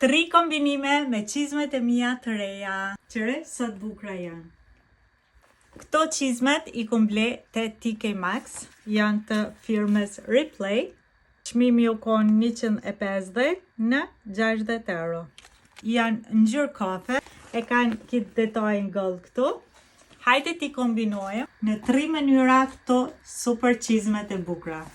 Tri kombinime me çizmet e mia të reja. Kqyre sa të bukura janë. Këto çizmet i kom ble te TK Maxx, janë të firmës Replay. Çmimi u kon 150 në 60 euro. Janë ngjyrë kafe, e kanë kitë detajin gold këtu. Hajde t'i kombinojmë në tri mënyra këto super çizmet e bukura.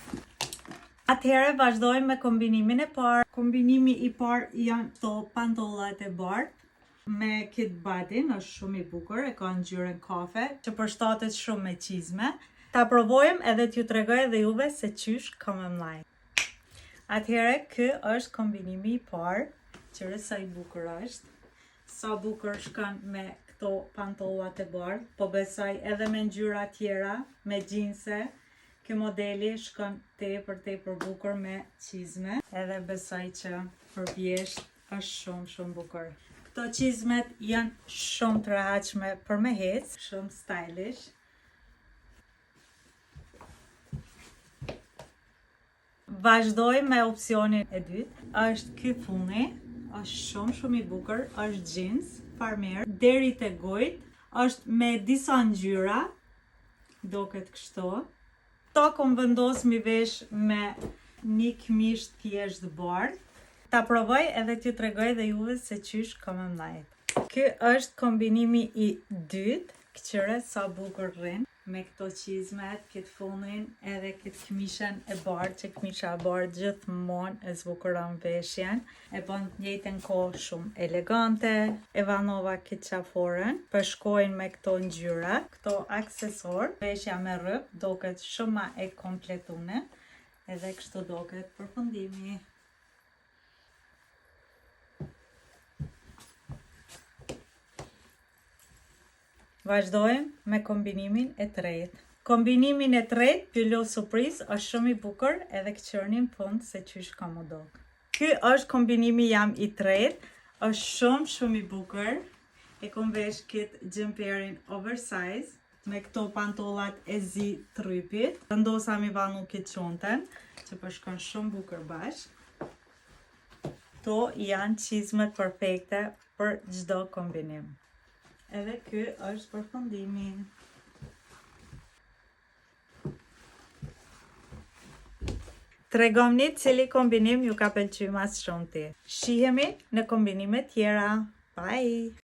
Atëherë vazhdojmë me kombinimin e parë. Kombinimi i parë janë këto pantollat e bardhë me kit badin, është shumë i bukur, e ka ngjyrën kafe, që përshtatet shumë me çizme. Ta provojmë edhe t'ju tregoj edhe juve se qysh ka me mlajt. Atëherë ky është kombinimi i parë, kqyre sa i bukur është. Sa bukur shkon me këto pantollat e bardhë, po besoj edhe me ngjyra tjera, me xhinse, Ky modeli shkon tepër tepër bukur me çizme, edhe besoj që për vjeshtë është shumë shumë bukur. Këto çizmet janë shumë të rehatshme për me hec, shumë stylish. Vazhdojmë me opsionin e dytë, është ky funi, është shumë shumë i bukur, është jeans, farmer, deri te gojt, është me disa ngjyra, Doket kështu. Këto kom vendos mi vesh me një këmish thjesht bardh. Ta provoj edhe t'ju tregoj dhe juve se qysh ka me mlajt. Ky është kombinimi i dytë, kqyre sa bukur rrin me këto çizmet, këtë funin edhe këtë këmishën e bardhë, që këmisha e bardhë gjithmonë e zbukuron veshjen. E bën të njëjtën kohë shumë elegante. E vanova këtë qaforen, po shkojnë me këto ngjyra, këto aksesorë. Veshja me rryp doket shumë ma e kompletune. Edhe kështu doket përfundimi. Vazhdojmë me kombinimin e tretë. Kombinimin e tretë, p'ju lo surprizë, është shumë i bukur edhe këqyrni në fund se qysh ka m'u dok. Ky është kombinimi jem i tretë, është shumë shumë i bukur. E kom vesh këtë xhemperin oversize me këto pantollat e zi të rrypit. Vendosa mi vanu këtë çontën, që po shkon shumë bukur bashkë. Këto janë çizmet perfekte për çdo kombinim. Edhe ky është përfundimi. Tregomni cili kombinim ju ka pëlqy ma së shumti. Shihemi në kombinime tjera. Bye!